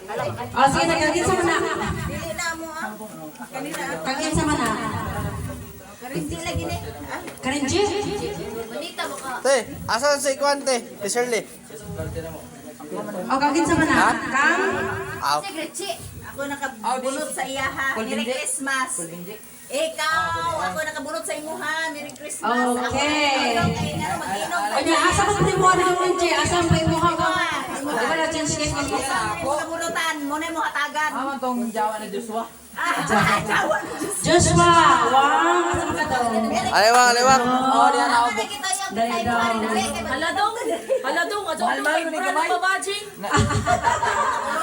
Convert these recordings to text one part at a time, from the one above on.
Oh, sige na, kang kinsa man na. Dili na mo ah. Kanina. Kang kinsa man na. Karinji lagi ni. Ah, Karinji? Te, asan si Kwan, te? Si Shirley. O, kang kinsa man na. Kang? Aw. ako nakabunot sa iya ha. Merry Christmas. Ikaw, ako nakabunot sa imo ha. Merry Christmas. Okay. Ako kay nga mag-inom. O niya, asa ko pa mo na Karinji? Asa pa imo ka? Di ba na change cake mo? Mo kabunutan, mo na mo hatagan. Tama tong jawa na Joshua. Ah, jawa ni Diyos. Joshua, wow, asa ka daw? Alewang, alewang. Oh, diyan ako. Ano kita yung Dali daw. Hala dong. Hala dong. Ato Mahal-mahal kay ni Brad gamay. babajing.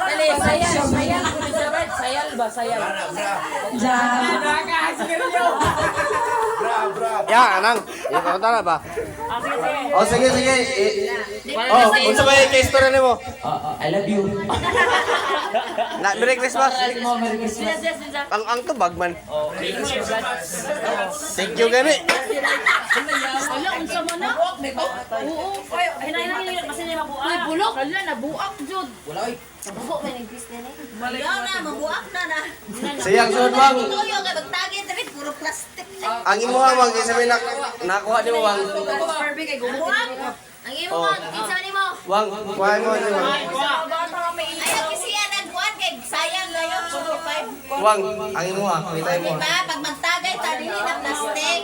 Dali, sayal, sayal, Elizabeth, sayal ba, sayal. Diyan. Ya, anang. Ikaw na ba? Oh, sige, sige. Oh, unsa ba yung case story nimo? I love you. Na, Merry Christmas. Mo, Merry Christmas. Yes, yes, Ang tubag man. Oh, Merry Christmas. Thank you gani. Hala, unsa man na? Oo. Oy, hinay hinay kasi niya mabuak. Uy, bulok. Hala, nabuak jud. Wala oy. Yaw na, mabuak na na. Siyang sunod wang. Tuyo kay magtagin diri puro plastic. Ang imo wang kinsa may nakuha nimo wang. Buak. Ang imo man, kinsa nimo? Wang, kuha mo ni wang. Ayaw kasi yan ang buwan kay sayang ngayon 45. Wang, ang imo ha, pakita mo. Diba? Pag magtagay ta dili na plastic.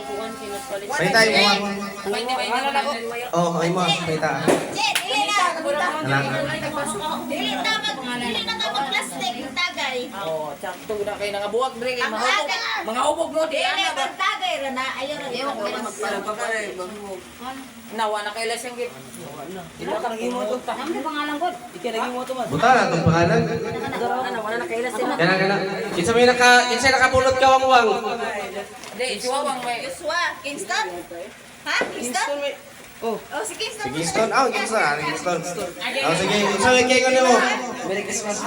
Pakita mo wang. Oh, ang imo ha, pakita. Je, dili na. Anak. Dili na ta mag plastic tagay. Oh, sakto na kay nangabuak dre kay Ang mga hubog. aga. Mga hubog mo di Dili ana ba. magtagay ra na ayaw ra dili Nawa na kay lasang git. Ila ka naging mo to. Ano pangalan ko? Ika naging mo to man. Buta na tong pangalan. Ano, wala na kailas sila. Kana kana. Kinsa may nakapulot ka wang wang. Di, si Wawang may Joshua, Kingston? Ha? Kingston? Oh. Oh, si Kingston. Si Kingston, ah, Kingston, ah, Kingston. Oh, sige, unsa may kay nimo? Merry Christmas.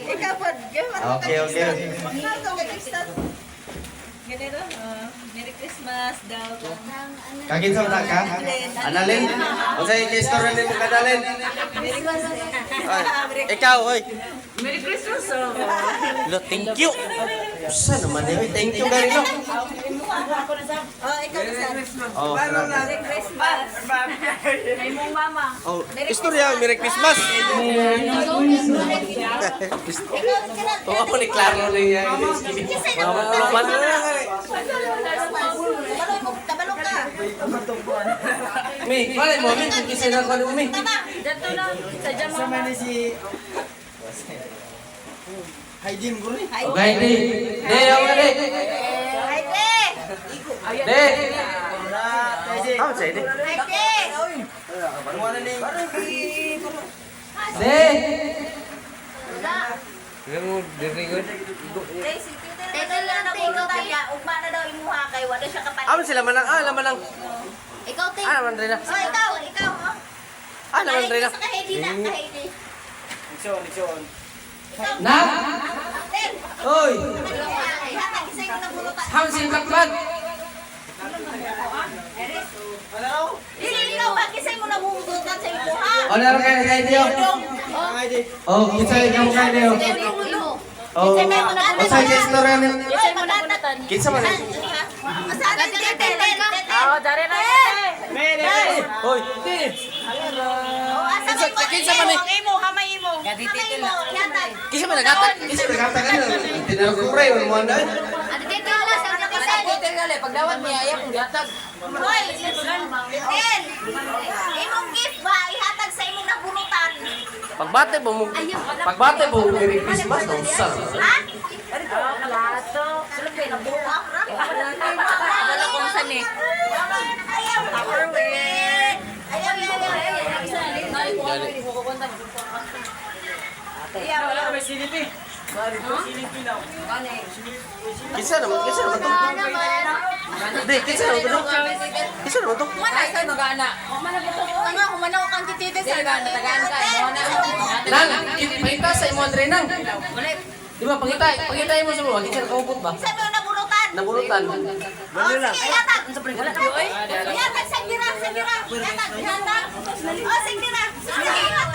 Ikaw po. Okay, okay. Ikaw to kay Kingston. Ganito, oh, Merry Christmas daw. Kakinsa man ka? Analin. Unsa yung case story nimo kanalin? Merry Christmas. Ay, ikaw, hoy. Merry Christmas. Oh. Lo, thank you. Usa naman eh, thank you gani no. Oh, ikaw isa. Oh, Merry Christmas. Kay mong mama. oh, istorya, Merry Christmas. Ikaw, sila. Oh, ako ni Claro niya. Kasi Mga makulungan na lang. Kabalo mo, kabalo ka. Mi, malay mo, mi, kung kisay na ko ni Mi. Tama. Dato na sa jama. Okay, di. Di, okay, di. Hayde. Di. Ah, say di. Hayde. Di. Day, si Tita na lang nabulutan niya. Ugma na daw imuha kay wala siya kapalit. Ah, sila man lang. Ah, laman lang. Ikaw, te. Ah, laman rin na. Oh, ikaw, ikaw. Oh. Ah, laman rin na. Sa kahedi na, kahedi. Na? Ten. Oy, Ihatag isa yung nabulutan. hamsin takpan. Dili ikaw ba kisay mo nabulutan sa imuha? O, naroon kayo kay Dio. Oh, kinsa yung kay Dio. Oh, unsay kay istorya ni? Kisay mo nabulutan. Kinsa man? Asa na si Tete? Oh, dare na. Hoy, Oh, asa Kinsa may kinsa man ni? imo, hamay imo. Hamay imo, ihatag. Kinsa man naghatag? Kinsa man naghatag ano? Tinarukuray man mo na. Ate, te, wala sa Sa hotel gali pagdawat niya ayaw kong gihatag. Hoy, Ten. Imong gift ba ihatag sa imong nabunutan? Pagbate mo mo. Pagbate mo Merry Christmas na usa. Ha? Plato. Nabuak ra. Wala kong san eh. Ayaw, ayaw. Ayaw, ayaw, ayaw. Kinsa naman to? Di, kinsa naman to? Kinsa naman to? Ay kay magana. Ano, humanaw kang titite Di ba natagaan ka mo na. Nang, pangita sa imo Andre nang. Di ba pangita, pangita mo sa mo, kinsa nakaupot ba? Sa mga nabunutan. Nabunutan. Oh, sige, ihatag. Ihatag sa gira, sa gira. Ihatag, ihatag. Oh, sige ra. Sige, ihatag.